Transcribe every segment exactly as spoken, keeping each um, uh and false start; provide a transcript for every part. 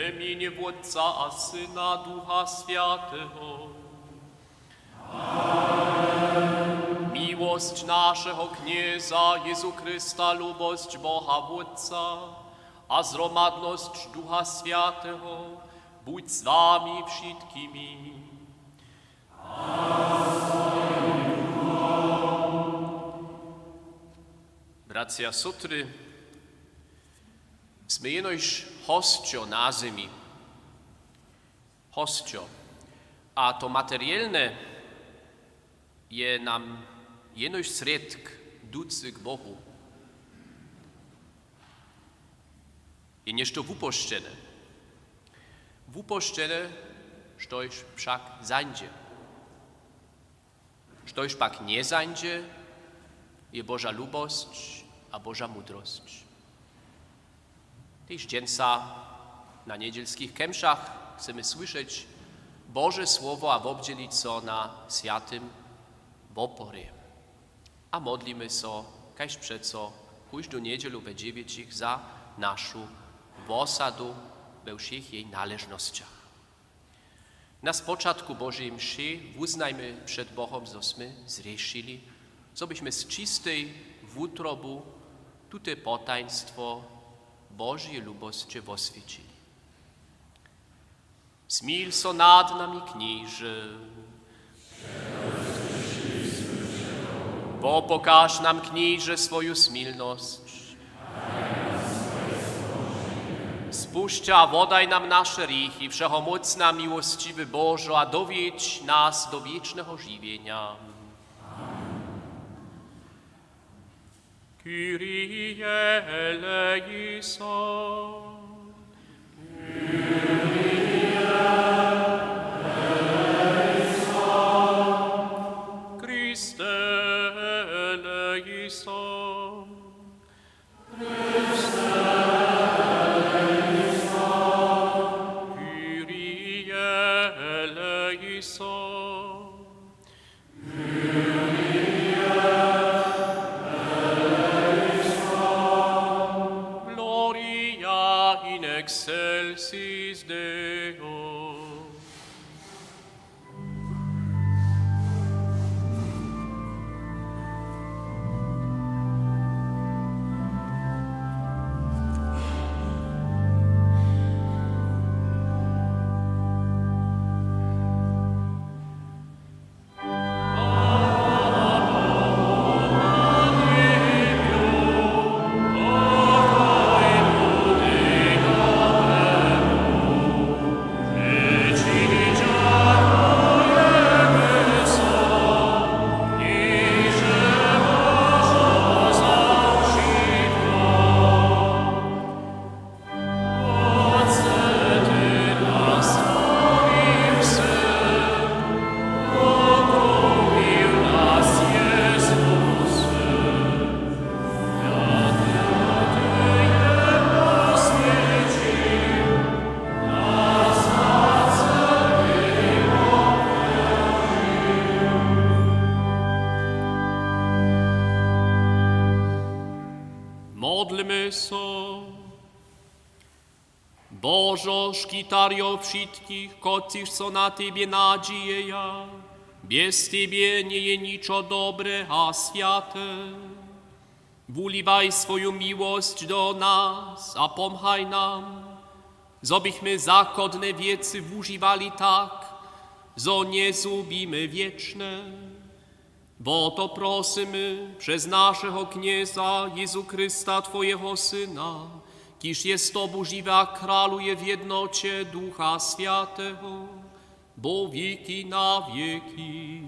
W mjenje Wótca a Syna, Ducha Swjateho. Miłosć našeho Knjeza Jězu Chrysta, lubosć Boha Wótca a zhromadnosć Ducha Swjateho budź z wami wšitkimi. Bratřa a sotry, smy jenož hosćo na zemi. Hosćo. A to materielne je nam jenož srědk ducy k Bohu. Je něšto wupošćene. Wupošćene, štož wšak zańdźe. Štož pak njezańdźe, je Boža lubosć a Boža mudrosć. Tež dźensa na njedźelskich kemšach chcemy słyšeć Bože słowo a wobdźělić so na swjatym woporje. A modlimy so, kaž přeco kóždu njedźelu we dźewjećich za našu wosadu we wšěch jej naležnosćach. Na spočatku Božej mši wuznajmy před Bohom, zo smy zhrěšili, zo bychmy z čistej wutrobu tute potajnstwo Božeje lubosće woswjećili. Smil so nad nami, Knježe. Wopokaž nam, Knježe, swoju smilnosć. Spušća a wodaj nam naše hrěchi, wšehomócna, miłosćiwy Božo, a dowjedź nas do wěčneho žiwjenja. Kyrie eleison. Kyrie eleison. Christe eleison. Kyrie eleison. Gloria in excelsis Deo. Modlmy so. Božo, škitarjo wšitkich, kotřiž so na Tebje nadźijeja, bjez Tebje njeje ničo dobre a swjate. Wuliwaj swoju miłosć do nas a pomhaj nam, zo bychmy zachodne wěcy wužiwali tak, zo njezhubimy wěčne. Wo to prosymy přez našeho Knjeza Jězu Chrysta, Twojeho Syna, kiž je z Tobu žiwy a kraluje w jednoće Ducha Swjateho, po wěki na wěki.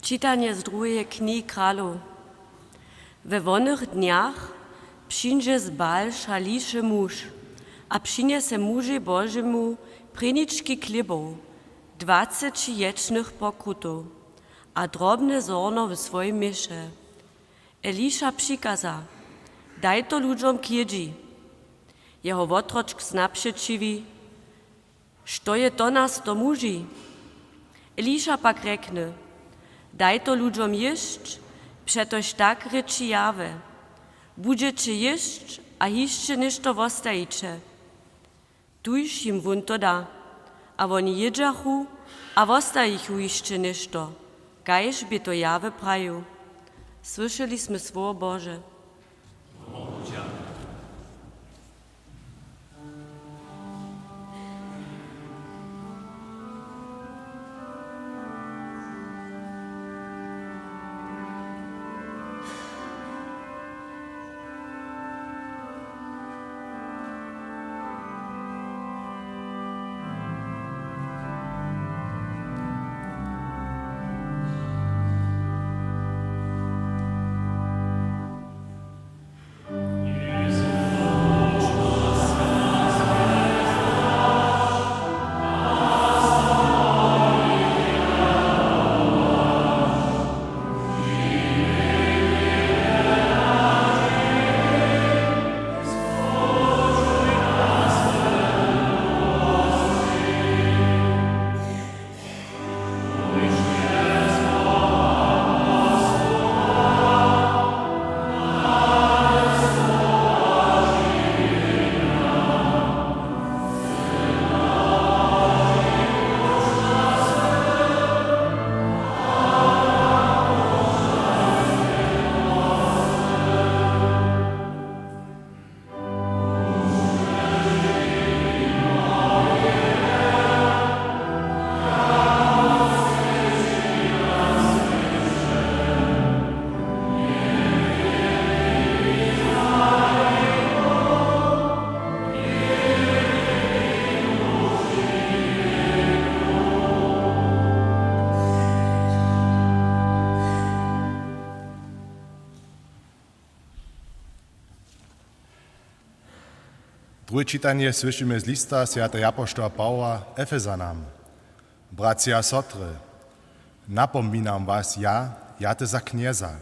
Čitanje z druheje knihi Kralow. We wonych dnjach přińdźe z Baal-Šališe muž a přinjese mužej Božemu prěnički chlěbow, dwaceći ječnych pokrutow a drobne zhorno w swojim měše. Eliša přikaza: „Daj to ludźom k jědźi.“ Jeho wotročk sna přećiwi: Što je to nas to muži? Eliša pak rjekny: Daj to ludźom jěsć, přetož tak rěči Jahwe: Budźeće jěsć a hišće něšto wostajiće. Tuž jim wón to da. A woni jědźachu a wostajichu hišće něšto, kaž bě to Jahwe prajił. Słyšeli smy słowo Bože. Druhe čitanje słyšimy z lista swjateho apoštoła Pawoła Efezanam. Bratřa a sotry, napominam was ja, jate za Knjeza: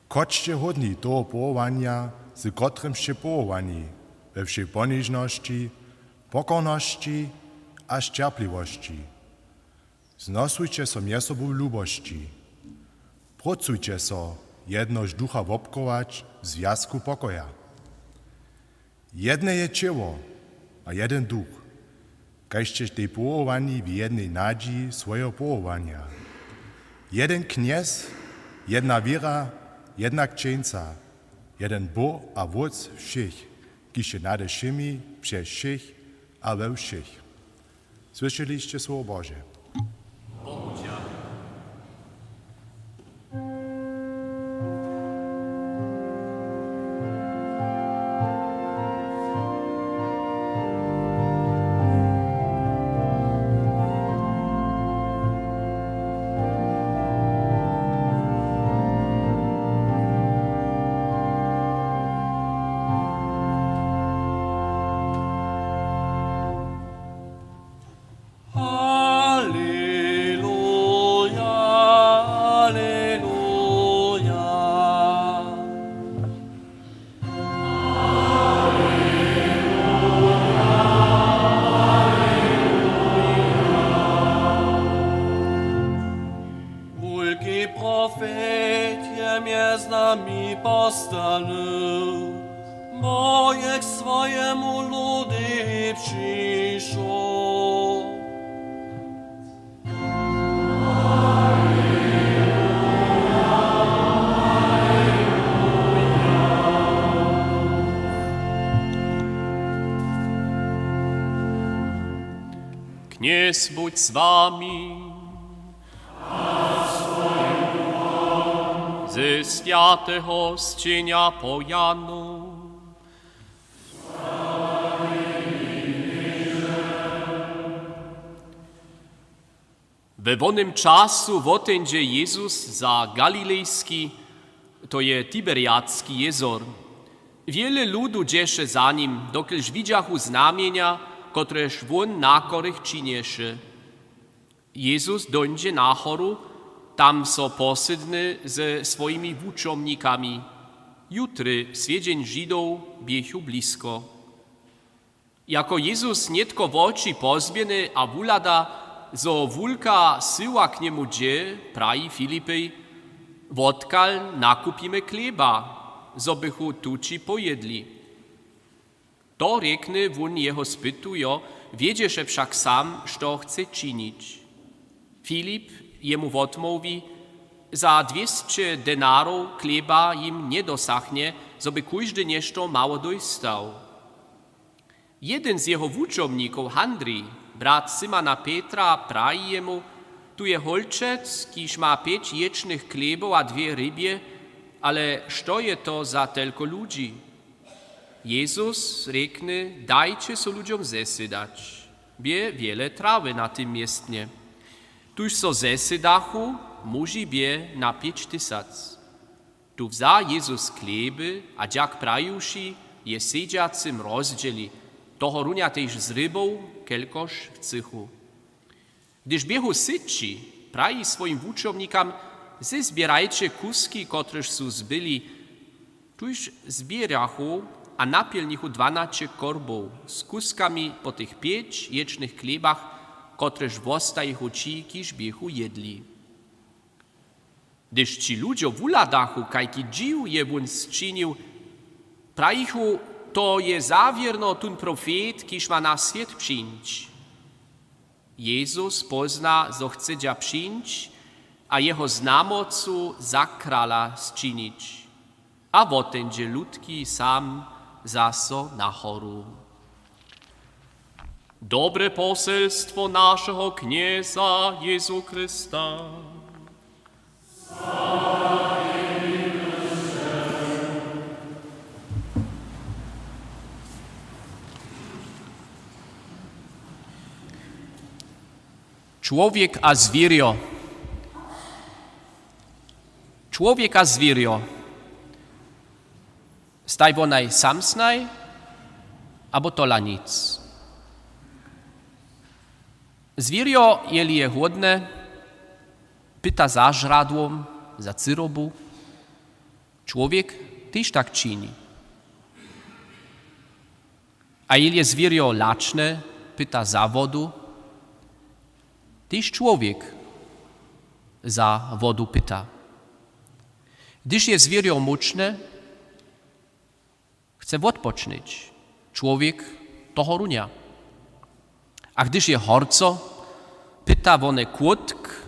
Chodźće hódni toho powołanja, z kotrymž sće powołani, we wšej ponižnosći, pokornosći a sćerpliwosći. Znosujće so mjez sobu w lubosći. Prócujće so, jednož ducha wobchować w zwjazku pokoja. Jedne je ćěło a jeden duch, kaž sće tež powołani w jednej nadźiji swojeho powołanja. Jeden Knjez, jedna wěra, jedna křćeńca, jeden Bóh a Wótc wšěch, kiž je nade wšěmi, přez wšěch a we wšěch. Słyšeli sće słowo Bože. Aleluja, aleluja. Wulki profet je mjez nami postany, bo je k swojemu ludej přišoł. Knjez budź z wami. Ze swjateho sćenja po Janu. We wonym času woteńdźe Jezus za Galilejski, to je Tiberiadski jězor. Wjele ludu dźeše za nim, dokelž widźachu znamjenja, kotrež wón na chorjich činješe. Jezus dóńdźe na horu, tam so posydny ze swojimi wučomnikami. Jutry, swjedźeń Židow, běchu blisko. Jako Jezus nětko woči pozběhny a wuhlada, zo wulka syła k njemu dźě, praji Filipej: „Wotkal nakupimy chlěba, zo bychu tući pojědli?” To rjekny wón jeho spytujo, wědźeše wšak sam, što chce činić. Filip jemu wotmołwi: „Za dwěsće denarow chlěba jim njedosachnie, zo by kóždy něšto mało dóstał.” Jedyn z jeho wučomnikow, Handrij, brat Simana Petra, praji jemu: „Tu je holčec, kiž ma pjeć jěčnych chlěbow a dwě rybje, ale što je to za telko ludźi?” Jezus rjekny: „Dajće so ludźom zesydać.“ Bě wjele trawy na tym městnje. Tuž so zesydachu, muži bě na pjeć tysac. Tu wza Jezus chlěby a dźak prajiwši, je sedźacym rozdźěli, tohorunja tež z rybow, kelkož chcychu. Hdyž běchu syći, praji swojim wučomnikam: „Zběrajće kuski, kotrež su zbyli.“ Tuž zběrachu a napjelnichu dwanaće korbow z kuskami po tych pjeć jěčnych chlěbach, kotrež wostajichu ći, kiž běchu jědli. Hdyž ći ludźo wuhladachu, kajki dźiw je wón sčinił, prajichu: „To je zawěrno tón profet, kiž ma na swět přińć.“ Jezus pózna, zo chcedźa přińć, a jeho znamocu za krala sčinić. A woteńdźe lutki sam zaso na horu. Dobre poselstwo našeho Knjeza Jezu Chrysta. Čłowjek a zwěrjo. Čłowjek a zwěrjo. Staj wonaj samsnaj, abo tola nic. Zwěrjo, jeli je hłodne, pyta za žradłom, za cyrobu. Čłowjek tež tak čini. A jeli je zwěrjo lačne, pyta za wodu, tež čłowjek za wodu pyta. Hdyž je zwěrjo móčne, chce wotpočnyć, čłowjek tohorunja. A hdyž je horco, pyta wone kłódk,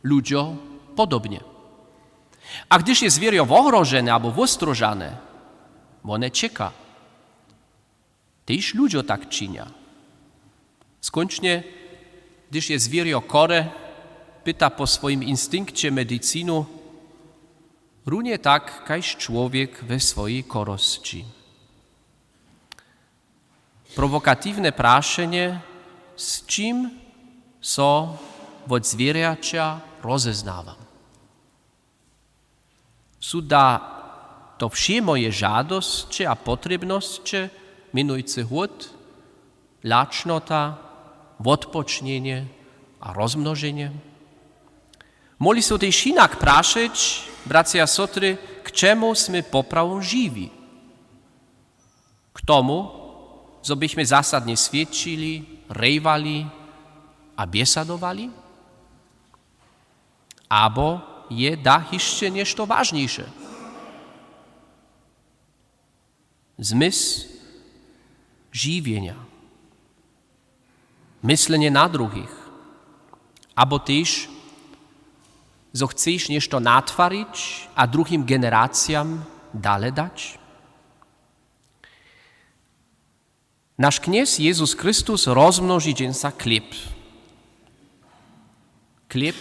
ludźo podobnje. A hdyž je zwěrjo wohrožene abo wóstrožane, wone ćěka. Tež ludźo tak činja. Skónčnje, hdyž je zwěrjo chore, pyta po swojim instinkće medicinu, runje tak kaž čłowjek we swojej chorosći. Prowokatiwne prašenje: z čim so wot zwěrjaća rozeznawam? Su da to wšě moje žadosće a potrěbnosće, měnujcy hłód, lačnota, wotpočnjenje a rozmnoženje? Móhli so tež hinak prašeć, bratřa a sotry, k čemu smy poprawom žiwi? K tomu, zo bychmy zasadnje swědčili, hrejwali a bjesadowali? Abo je da hišće něšto wažniše? Zmysł žiwjenja, myslenje na druhich, abo tež, zo chceš něšto natwarić a druhim generacijam dale dać? Naš Knjez Jezus Chrystus rozmnoži dźensa chlěb. Chlěb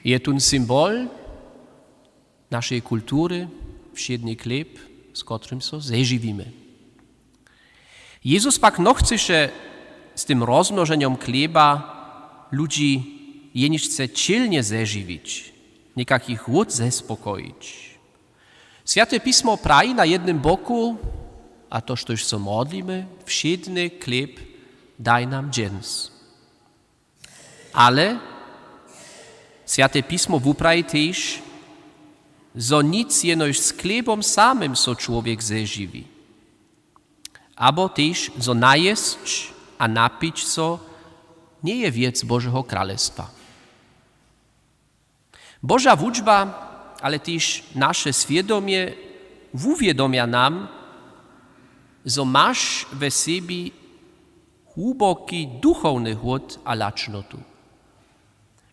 je tón symbol našej kultury, wšědny chlěb, z kotrym so zežiwimy. Jezus pak nochcyše z tym rozmnoženjom chlěba ludźi jeničce ćělnje zežiwić, někak jich hłód zespokojić. Swjate pismo praji na jednym boku, a to, štož so modlimy: „Wšědny chlěb daj nam dźens.“ Ale Swjate pismo wupraji tež, zo nic jenož z chlěbom samym so čłowjek zežiwi, Abo tež, zo najěsć a napić so njeje wěc Božeho kralestwa. Boža wučba, ale tež naše swědomje wuwědomja nam, zo maš we sebi hłuboki duchowny hłód a lačnotu.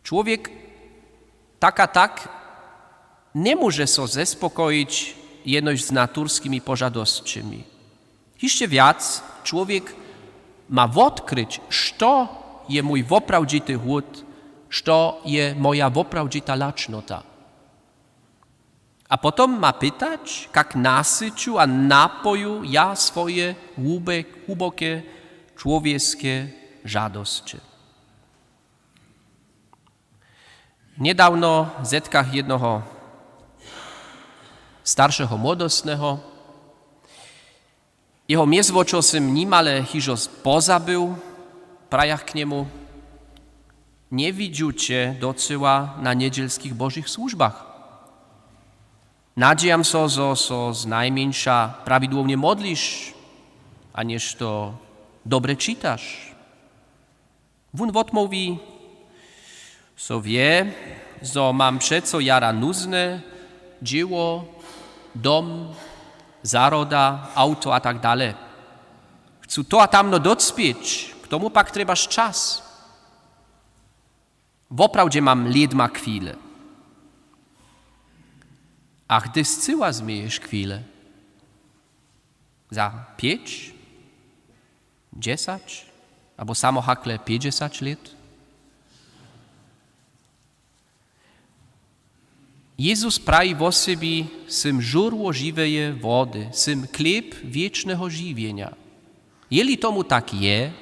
Čłowjek tak a tak njemóže so zespokojić jenož z naturskimi požadosćemi. Hišće wjac čłowjek ma wotkryć, što je mój woprawdźity hłód, što je moja woprawdźita lačnota. A potom ma pytać, kak nasyću a napoju ja swoje hłubek-, hłuboke čłowjeske žadosće. Njedawno zetkach jednoho staršeho młodostneho. Jeho mjezwočo sym nimale hižo pozabył, prajach k njemu: „Njewidźu će docyła na njedźelskich Božich słužbach. Nadźijam so, zo so znajmjeńša prawidłownje modliš a něšto dobre čitaš.” Wón wotmołwi: „So wě, zo mam přeco jara nuzne, dźěło, dom, zahroda, awto a tak dale. Chcu to a tamno docpěć, k tomu pak trjebaš čas. Woprawdźe mam lědma chwile.“ „A hdy scyła změješ chwile? Za pjeć, dźesać abo samo hakle pjećdźesać lět?“ Jezus praji wo sebi: „Sym žórło žiweje wody, sym chlěb wěčneho žiwjenja.“ Jeli tomu tak je,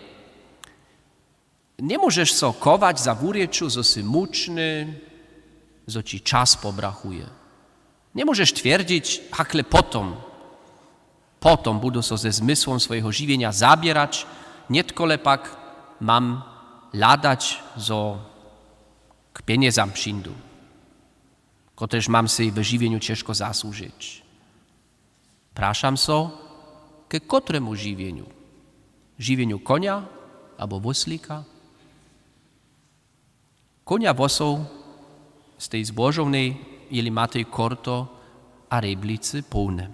njemóžeš so chować za wurěču, zo sy mučny, zo ći čas pobrachuje. Njemóžeš twjerdzić: „Hakle potom, potom budu so ze zmysłom swojeho žiwjenja zaběrać, nětkole pak mam hladać, zo k pjenjezam přińdu, kotrež mam sej we žiwjenju ćežko zasłužić.“ Prašam so, ke kotremu žiwjenju? Žiwjenju konja abo wóslika? Konja wosoł z tej zbožownej, jeli matej korto a reblicy połne.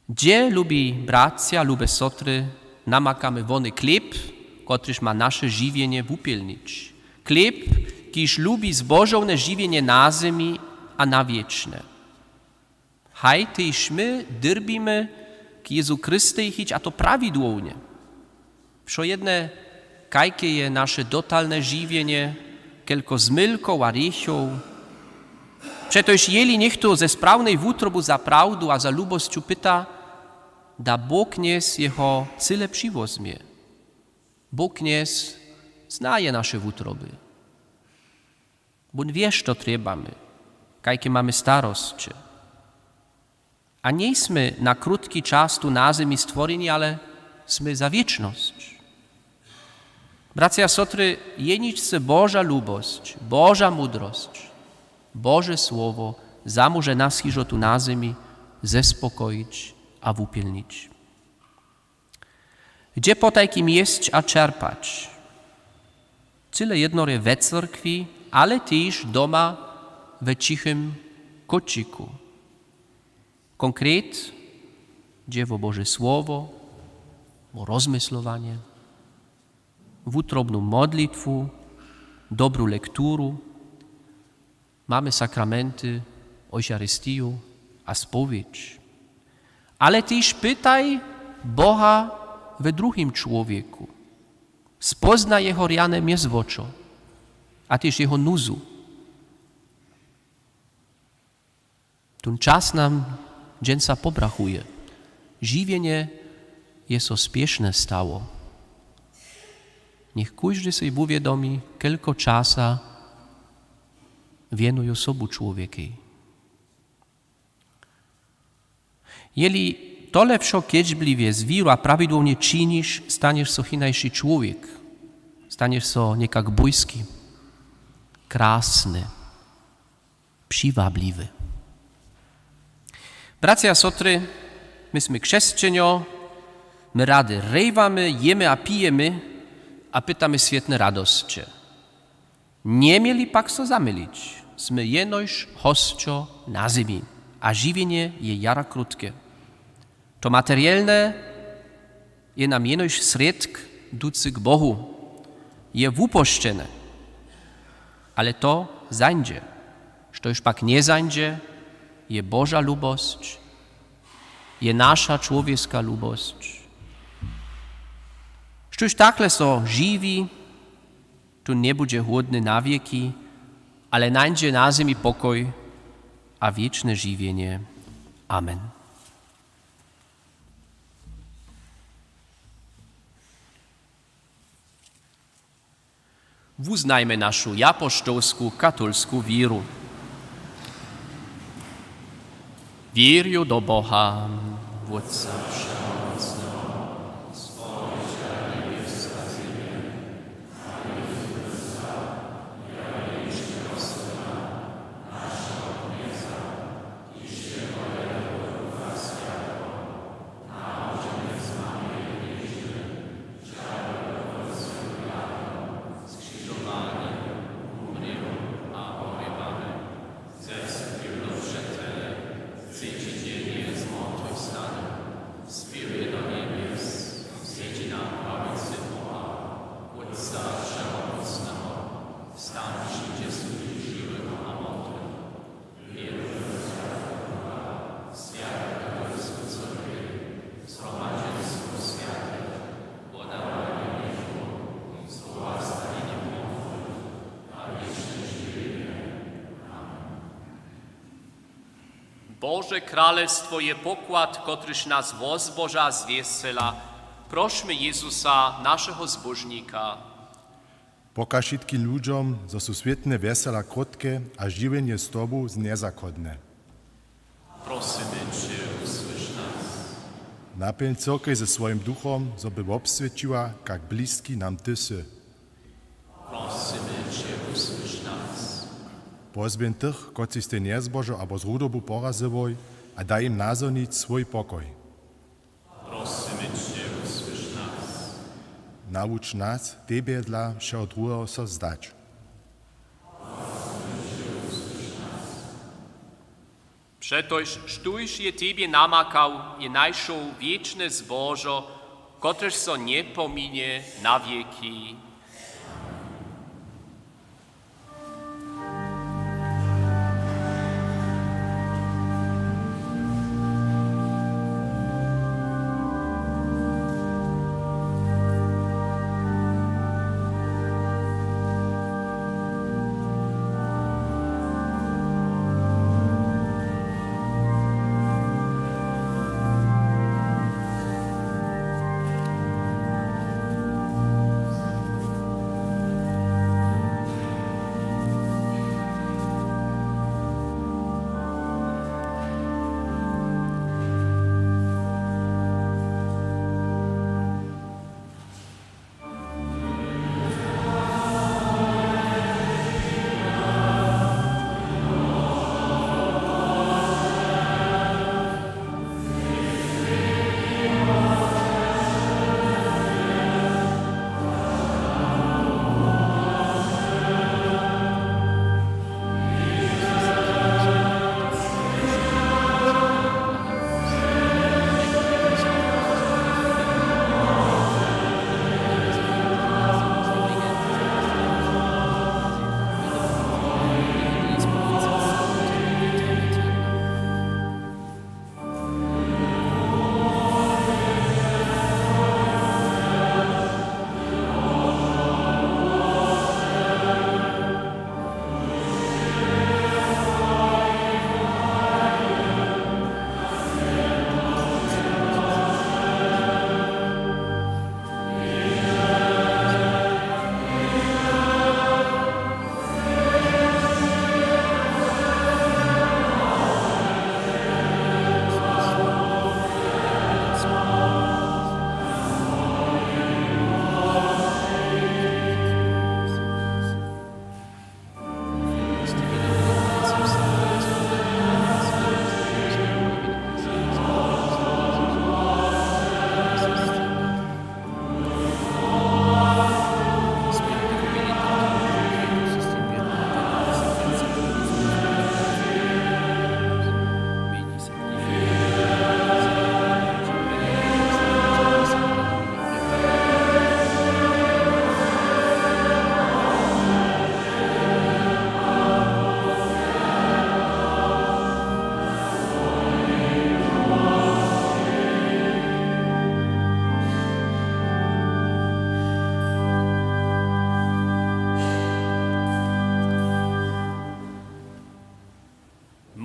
Hdźe, lubi bratřa, lube sotry, namakamy wony chlěb, kotryž ma naše žiwjenje wupjelnić. Chlěb, kiž lubi zbožowne žiwjenje na zemi a na wěčne. Haj, tež my dyrbimy k Jezu Chrystej hić, a to prawidłownje. Wšojedne, kajke je naše dotalne žiwjenje, kelko zmylkow a hrěchow. Přetož jeli něchtó ze sprawnej wutrobu za prawdu a za lubosću pyta, da Bóh Knjez jeho cyle přiwozmje. Bóh Knjez znaje naše wutroby. Wón wě, što trjebamy, kajke mamy starosće. A njejsmy na krótki čas tu na zemi stworjeni, ale smy za wěčnosć. Bratřa a sotry, jeničce Boža lubosć, Boža mudrosć, Bože słowo zamóže nas hižo tu na zemi zespokojić a wupjelnić. Hdźe potajkim jěsć a čerpać? Cyle jednore we cyrkwi, ale tež doma we ćichym kótčiku. Konkret dźe wo Bože słowo, wo rozmyslowanje, wutrobnu modlitwu, dobru lekturu, mamy sakramenty, Eucharistiju a spowědź. Ale tež pytaj Boha we druhim čłowjeku. Spoznaj jeho rjane mjezwočo a tež jeho nuzu. Tón čas nam dźensa pobrachuje. Žiwjenje je so spěšne stało. Njech kóždy sej wuwědomi, kelko časa wěnuju sobu čłowjekej. Jeli tole wšo kedźbliwje z wěru a prawidłownje činiš, stanješ so hinaši čłowjek. Stanješ so někak bójski, krasny, přiwabliwy. Bratřa a sotry, My smy křesćenjo, my rady hrejwamy, jěmy a pijemy a pytamy swětne radosće. Njeměli pak so zamylić, smy jenož hosćo na zemi a žiwjenje je jara krótke. To materielne je nam jenož srědk ducy k Bohu, je wupošćene. Ale to zańdźe. Štož pak njezańdźe, je Boža lubosć, je naša čłowjeska lubosć. Štož takle so žiwi, tu njebudźe hłódny na wěki, ale nańdźe na zemi pokoj a wěčne žiwjenje. Amen. Wuznajmy našu japoštołsku katolsku wěru. Wěrju do Boha, Wótca Wšehomócneho, Bože kralestwo je pokład, kotryž nas wozboža zwjesela. Prošmy Jezusa, našeho zbóžnika. Pokaž wšitkim ludźom, zo su swětne wjesela krótke a žiwjenje z tobu njezachodne. Prosymy će, wusłyš nas. Napjelń cyrkej ze swojim duchom, zo by wobswědčiła, kak bliski nam ty sy. Prosymy će, wusłyš nas. Pozběhń tych, kotřiž stej njezbožo abo z rudobu porazyłoj, a daj jim nazhonić swój pokoj. Prosymy će, wusłyš nas. Nawuč nas, tebje dla wšeho druheho so zdać. Přetož štóž je tebje namakał, je našoł wěčne zbožo, kotrež so njepominje na wěki.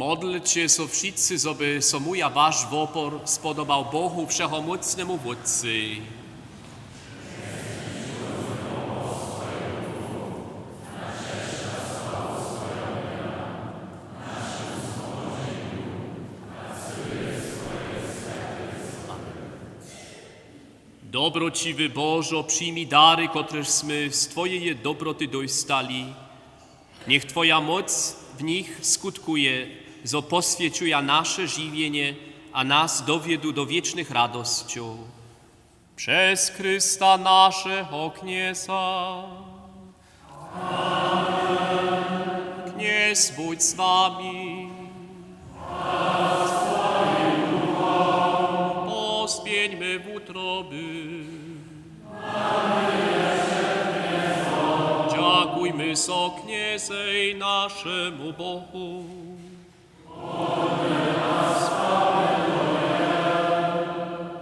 Modlće so wšitcy, zo by so mój a waš wopor spodobał Bohu, wšehomócnemu Wótcej. Dobroćiwy Božo, přijmi dary, kotrež smy z Twojeje dobroty dóstali. Njech Twoja móc w nich skutkuje, zo poswjećuja naše žiwjenje a nas dowjedu do wěčnych radosćow. Přez Chrysta, našeho Knjeza. Knjez budź z wami. Pozběhńmy wutroby. Dźakujmy so Knjezej, našemu Bohu.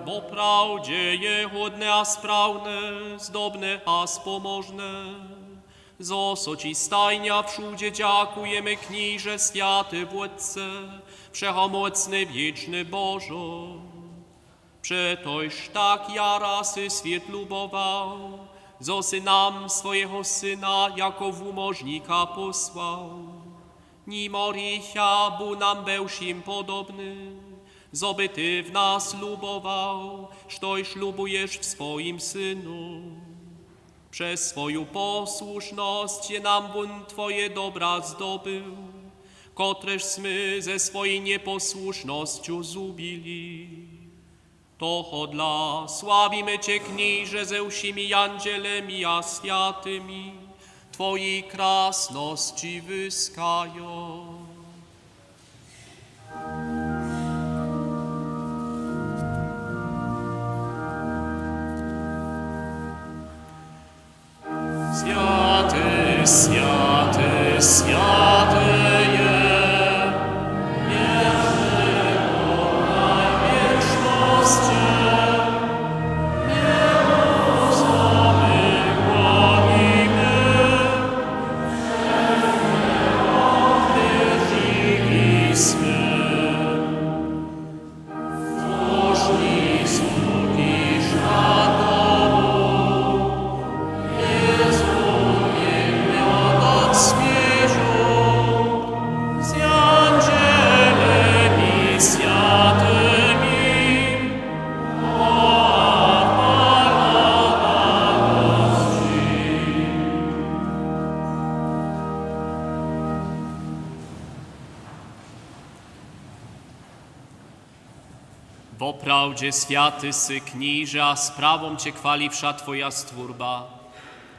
Woprawdźe je hódne a sprawne, zdobne a spomožne, zo so Ći stajnje a wšudźe dźakujemy, Knježe, swjaty Wótče, wšehomócny, wěčny Božo. Přetož tak jara sy swět lubował, zo sy nam swojeho Syna jako wumóžnika pósłał. Nimo hrěcha bu nam we wšěm podobny, zo by Ty w nas lubował, štož lubuješ w swojim Synu. Přez swoju posłušnosć je nam wón Twoje dobra zdobył, kotrež smy ze swojej njeposłušnosću zhubili. Tohodla sławimy Će, Knježe, ze wšěmi jandźelemi a swjatymi, Twojej krasnosći wyskajo. Swjaty, swjaty, swjaty je, Woprawdźe swjaty sy, Knježe, a z prawom Će chwali wša Twoja stwórba.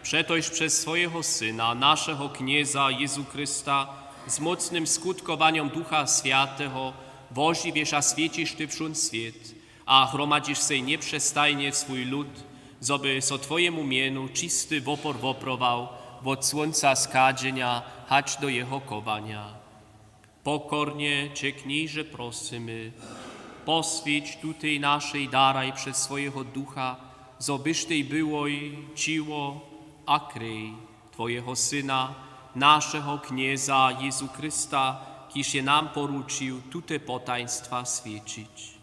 Přetož přez swojeho Syna, našeho Knjeza Jězu Chrysta, z mócnym skutkowanjom Ducha Swjateho wožiwješ a swjećiš Ty wšón swět a hromadźiš sej njepřestajnje swój lud, zo by so Twojemu mjenu čisty wopor woprował wot słónca schadźenja hač do jeho chowanja. Pokornje Će, Knježe, prosymy, poswjeć tutej našej daraj přez swojeho Ducha, zo byštej byłoj ćěło a krej Twojeho Syna, našeho Knjeza Jězu Chrysta, kiž je nam poručił tute potajnstwa swjećić.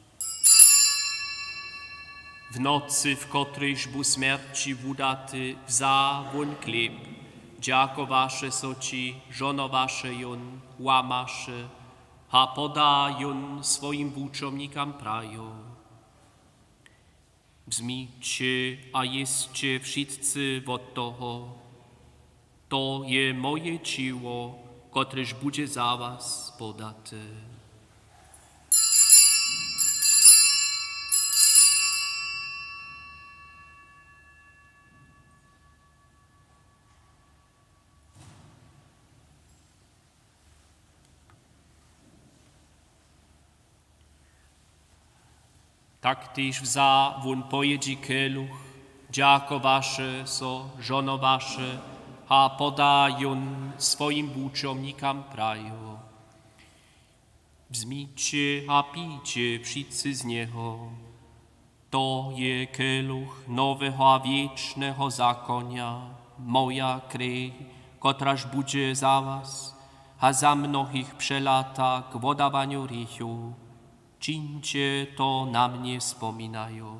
W nocy, w kotrejž bu smjerći wudaty, wza wón chlěb, dźakowaše so Ći, žohnowaše jón, łamaše a poda jón swojim wučomnikam, prajo: Wzmiće a jěsće wšitcy wot toho. To je moje ćěło, kotrež budźe za was podate. Tak tež wza wón po jědźi keluch, dźakowaše so, žohnowaše a poda jón swojim wučomnikam, prajo: Wzmiće a pijće wšitcy z njeho. To je keluch noweho a wěčneho zakonja, moja krej, kotraž budźe za was a za mnohich přelata k wodawanju hrěchow. Čińće to na mnje spominajo.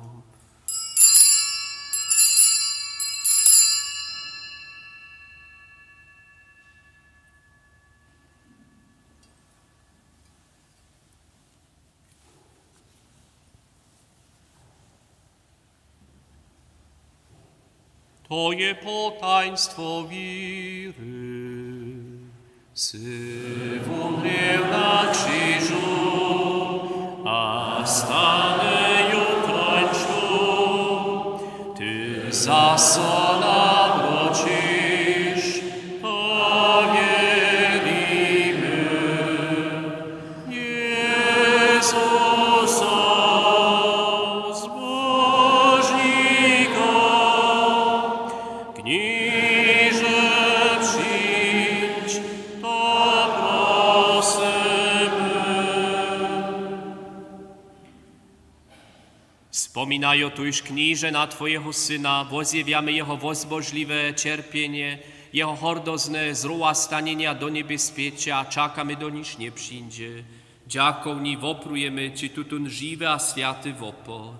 To je potajnstwo wěry. Sy wumrěł na křižu a stany jutrońšu. Ty zaso nawróćiš, to wěrimy. Jezusa, Zbóžnika, Kniže, přińdź, to prosymy. Spominajo tuž, Kniže, na Twojeho Syna, wozjewjamy jeho wozbožliwe ćerpjenje, jeho hordozne zrowastanjenje do njeběspjeća a čakamy, doniž njepřińdźe. Dźakowni woprujemy Ći tutón žiwy a swjaty wopor.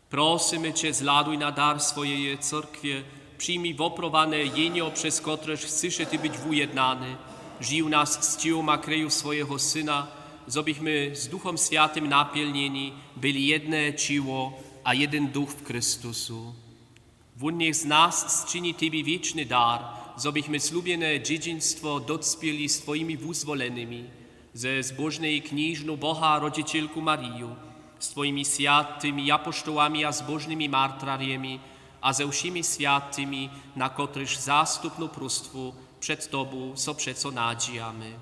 Prosymy Će, zhladuj na dar swojeje cyrkwje, přijmi woprowane jěnjo, přez kotrež chcyše Ty być wujednany, žij w nas z ćěłom a krejom swojeho Syna, zo bychmy z Duchom Swjatym napjelnjeni byli jedne ćěło a jedyn duch w Chrystusu. Wón njech z nas sčini Tebi wěčny dar, zo bychmy slubjene dźědźinstwo docpěli z Twojimi wuzwolenymi, ze zbóžnej knižnu Boha rodźićelku Mariju, z Twojimi swjatymi apoštołami a zbóžnymi martrarjemi a ze wšěmi swjatymi, na kotrychž zastupnu próstwu před Tobu so přeco nadźijamy.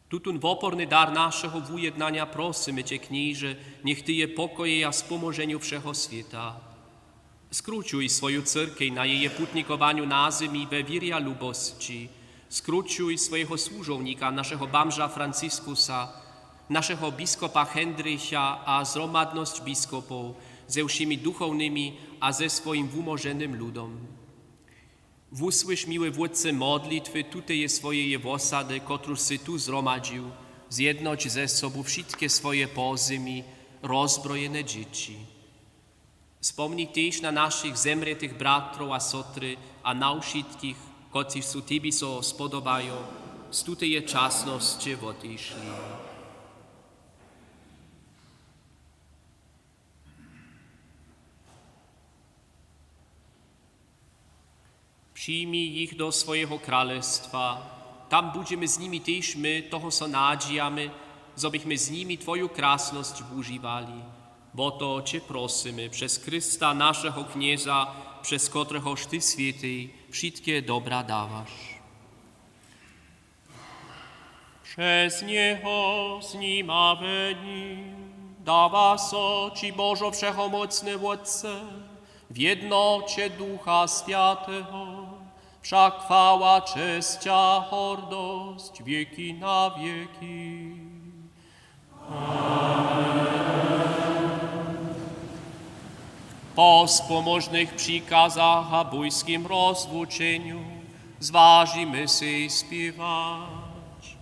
Tutón woporny dar našeho wujednanja prosymy Će, Kniže, njech Ty je pokoje a spomoženju wšeho swěta. Skrućuj swoju cyrkej na jeje putnikowanju na zemi we wěrje a lubosći. Skrućuj swojeho słužownika, našeho bamža Franciskusa, našeho biskopa Hendricha a zhromadnosć biskopow ze wšěmi duchownymi a ze swojim wumoženym ludom. Wusłyš, miły Wótče, modlitwy tuteje swojeje wosady, kotruž sy tu zhromadźił, zjednoć ze sobu wšitke swoje po zemi rozbrojene dźěći. Spomni tež na našich zemrětych bratrow a sotry a na wšitkich, kotřiž su Tebi so spodobajo, z tuteje časnosće wotišli. Přijmi jich do swojeho kralestwa. Tam budźemy z nimi tež my, toho so nadźijamy, zo bychmy z nimi Twoju krasnosć wužiwali. Wo to Će prosymy přez Chrysta, našeho Knjeza, přez kotrehož Ty swětej wšitke dobra dawaš. Přez njeho, z nim a we nim dawa so Ći, Božo wšehomócny Wótče, w jednoće Ducha Swjateho, wša chwała, česć a hordosć wěki na wěki. Po spomóžnych přikazach a bójskim rozwučenju zwažimy sej spěwać.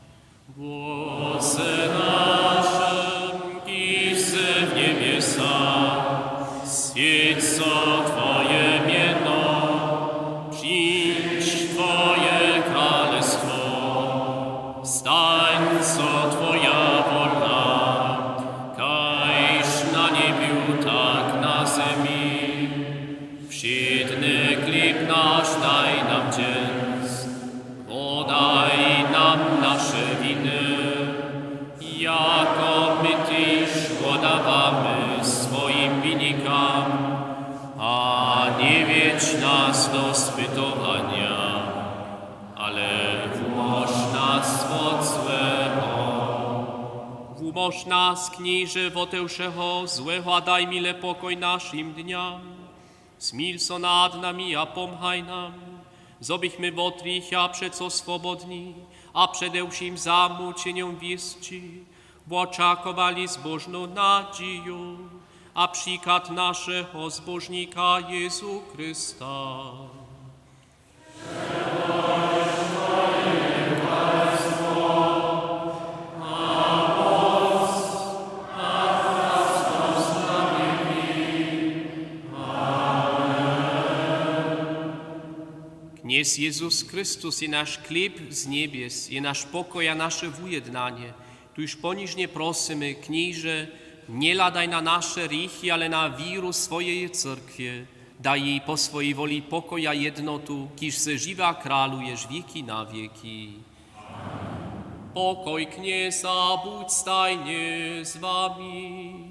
Wótče naš, kiž sy w njebjesach, swjeć so Twoje mjeno, přińdź Twoje kralestwo, stań so Twoja wola, kaž na njebju, tak na zemi. Wšědny chlěb naš daj nam dźens, wodaj nam naše winy, jako my tež wodawamy swojim winikam, a njewjedź nas do spytowanja, ale wumóž nas wot złeho. Wumóž nas, Knježe, wote wšeho złeho a daj mile pokoj našim dnjam. Smil so nad nami a pomhaj nam, zo bychmy wot hrěcha přeco swobodni a přede wšěm zamućenjom wěsći wočakowali zbóžnu nadźiju a přichad našeho Zbóžnika Jezu Chrysta. Knjez Jezus Chrystus je naš chlěb z njebjes, je naš pokoj a naše wujednanje. Tuž ponižnje prosymy, Knježe, njehladaj na naše hrěchi, ale na wěru swojeje cyrkwje. Daj jej po swojej woli pokoj a jednotu, kiž sy žiwy a kraluješ wěki na wěki. Pokoj Knjeza budź stajnje z wami.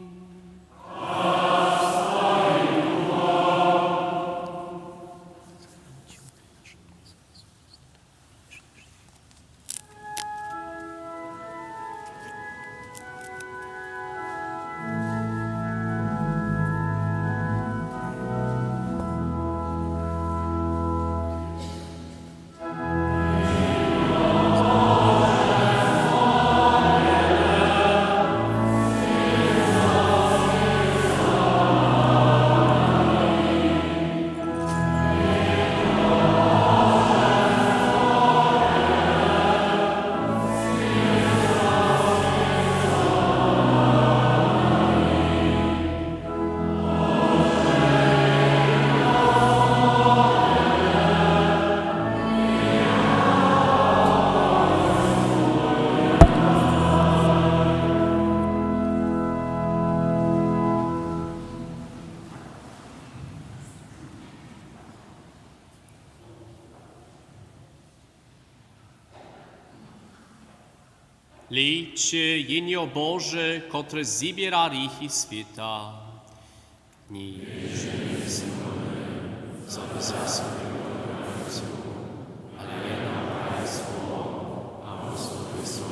Hlejće, Jehnjo Bože, kotrež zběra hrěchi swěta. Knježe, njejsym hodny, zo bys so mje wotowarł, ale jedno praje słowo a wóstowi so.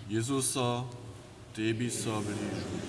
Jezuso, tebi so bližu.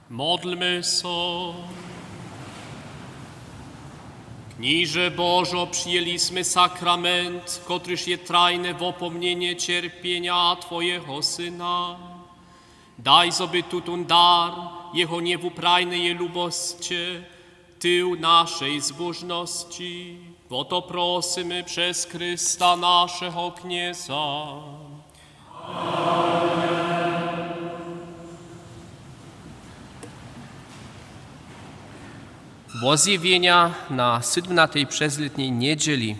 Modlmy so. Kniže Božo, přijeli smy sakrament, kotryž je trajne wopomnjenje ćerpjenja Twojeho Syna. Daj, zo by tutón dar jeho njewuprajneje lubosće tył našej zbóžnosći. Wo to prosymy přez Chrysta, našeho Knjeza. Wozjewjenja na sydomnatej přezlětnjej njedźeli.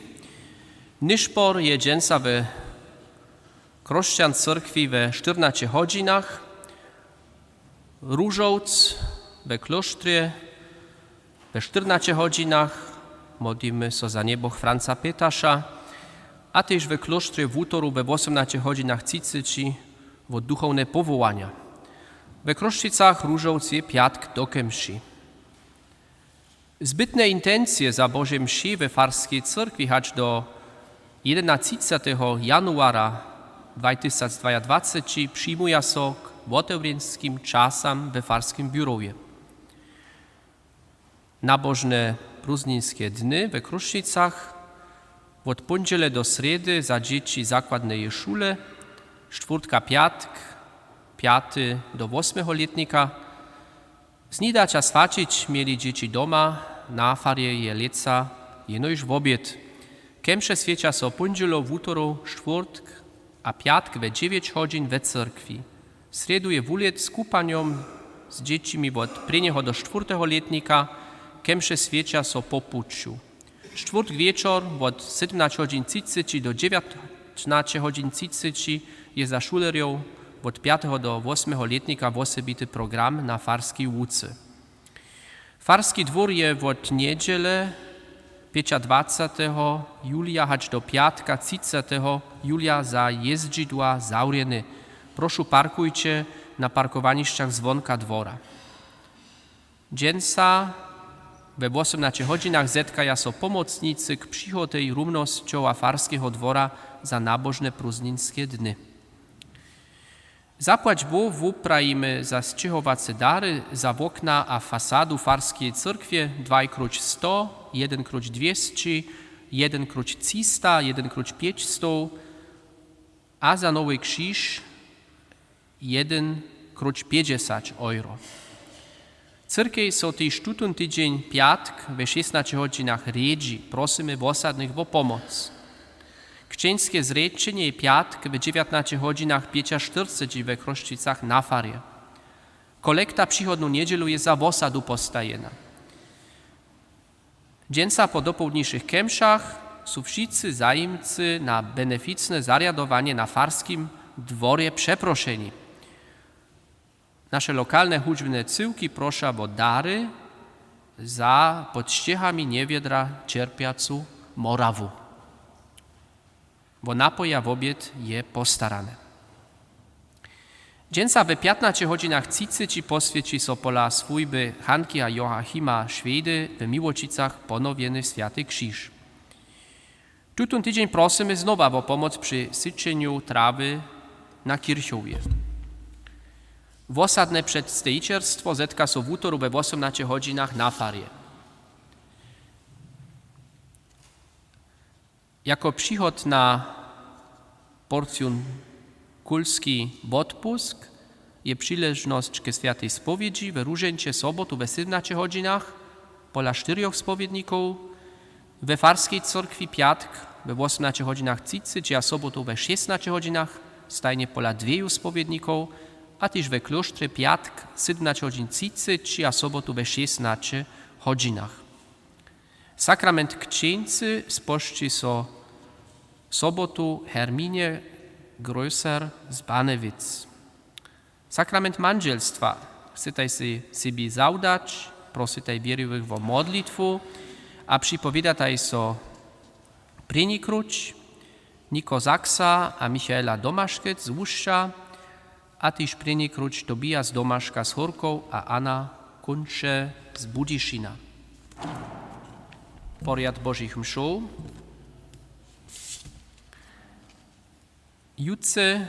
Nyšpor je dźensa we Chróšćan cyrkwi we štyrnaće hodźinach, Róžowc we klóštrje we štyrnaće hodźinach, modlimy so za njeboch Franca Pětaša, a tež we klóštrje wutoru we wosomnaće hodźinach třiceći wot duchowne powołanja. We Chrósćicach Róžowc je pjatk do kemši. Zbytne intencije za Bože mši we farskej cyrkwi hač do jedenatřiceteho januara dwajtysacdwajadwaceći přimuja so k wotewrjeńskim časam we farskim běrowje. Nabožne prózdninske dny we Chrósćicach wot póndźele do srjedy za dźěći zakładneje šule, štwórtka, pjatk, pjaty do wosmeho lětnika, snidać a swaćić měli dźěći doma, na farje je lětsa jenož woběd. Kemše swjeća so póndźelow, wutoru, štwórtk a pjatk we dźewjeć hodźin we cyrkwi. Srjedu je wulět z kupanjom z dźěćimi wot prěnjeho do štwórteho lětnika, kemše swjeća so po puću. Štwórtk wječor wot sydomnaće hodźin třiceći do dźewjatnaće hodźin třiceći je za šulerjow wot pjateho do wosmeho lětnika wosebity program na farskej łuce. Farski dwór je wot njedźele pjećadwaceteho julija hač do pjatka třiceteho julija za jězdźidła zawrjeny. Prošu, parkujće na parkowanišćach zwonka dwora. Dźensa we wosomnaće hodźinach zetkaja so pomocnicy k přichodej rumnosćowa farskeho dwora za nabožne prózdninske dny. Zapłać Bóh wuprajimy za sćěhowace dary za wokna a fasadu farskeje cyrkwje dwaj króć sto, jedyn króć dwěsći, jedyn króć třista, jedyn króć pjećstow a za nowy křiž jedyn króć pjećdźesać euro. Cyrkej so tež tutón tydźeń pjatk we šěsnaće hodźinach rjedźi, prosymy wosadnych wo pomoc. Křćeńske zrěčenje je pjatk we dźewjatnaće hodźinach pjećaštyrceći we Chrósćicach na farje. Kolekta přichodnu njedźelu je za wosadu postajena. Dźensa po dopołdnišych kemšach su wšitcy zajimcy na beneficne zarjadowanje na farskim dworje přeprošeni. Naše lokalne hudźbne cyłki proša wo dary za pod sćěhami njewjedra ćerpjacu Morawu. Wo napoj a woběd je postarane. Dźensa we pjatnaće hodźinach třiceći poswjeći so pola swójby Hanki a Joachima Šwedy we Miłočicach ponowjeny swjaty křiž. Tutón tydźeń prosymy znowa wo pomoc při syčenju trawy na kěrchowje. Wosadne předstejićelstwo zetka so wutoru we wosomnaće hodźinach na farje. Jako přichod na porciun kulski wotpusk je přiležnosć ke swjatej spowědźi we Róžeńće sobotu we sydomnaće hodźinach pola štyrjoch spowědnikow, we farskej cyrkwi pjatk we wosomnaće hodźinach třiceći a sobotu we šěsnaće hodźinach stajnje pola dweju spowědnikow, a tež we klóštrje pjatk sydomnaće hodźin třiceći a sobotu we šěsnaće hodźinach. Sakrament křćeńcy spožči so sobotu Herminie Größer z Banewic. Sakrament mandźelstwa chcetaj sej sebi zawdać, prosytaj wěriwych wo modlitwu a připowědataj so prěni króć Niko Saksa a Michaela Domaškec z Łušća, a tež prěni króć Tobias Domaška z Hórkow a Anna Kunče z Budyšina. Porjad Božich mšow. Jutře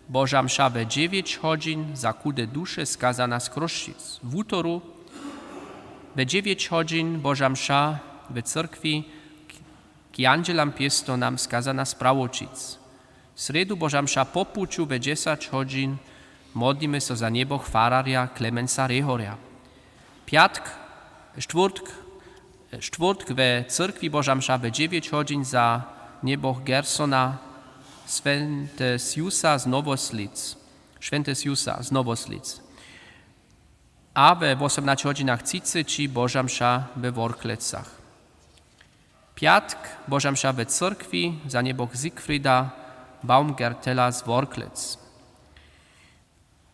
Boža mša we dźewjeć hodźin za chude duše skazana z Chrósćic. Wutoru we dźewjeć hodźin Boža mša we cyrkwi k jandźelam pěstonam skazana z Prawoćic. Srjedu Boža mša po puću we dźesać hodźin modlimy so za njeboch fararja Klemensa Rehorja. Pjatk, štwórtk, štwórtk we cyrkwi Boža mša we dźewjeć hodźin za njeboch Gersona Swentesjusa z Nowoslic, Swentesjusa z Nowoslic. A we wosomnaće hodźinach třiceći Boža mša we Worklecach. Pjatk Boža mša we cyrkwi za njeboch Siegfrieda Baumgertela z Worklec.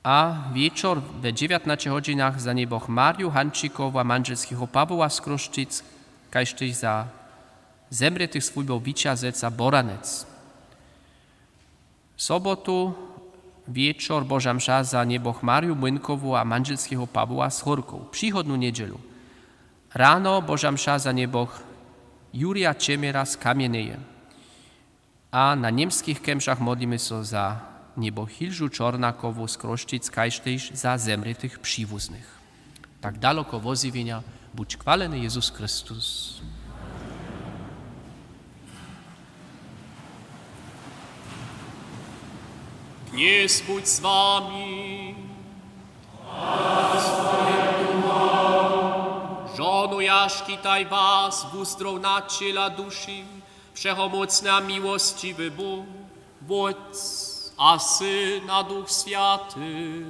A wječor we dźewjatnaće hodźinach za njeboch Marju Hančikowu a mandźelskeho Pawoła z Chrósćic, kaž tež za zemrětych swójbow Wićazeca Boranec. Sobotu wječor Boža mša za njeboch Marju Młynkowu a mandźelskeho Pawoła z Hórkow. Přichodnu njedźelu rano Boža mša za njeboch Jurja Ćemjera z Kamjenjeje. A na němskich kemšach modlimy so za njeboch Hilžu Čornakowu z Chrósćic, kaž tež za zemrětych přiwuznych. Tak daloko wozjewjenja, budź chwaleny Jezus Chrystus. Knjez budź z wami. Žono, jaž čitaj was, wuzdrowna ćěla, duši, wšehomócny a miłosćiwy Bóh, Wótc a Syn a Duch Swjaty.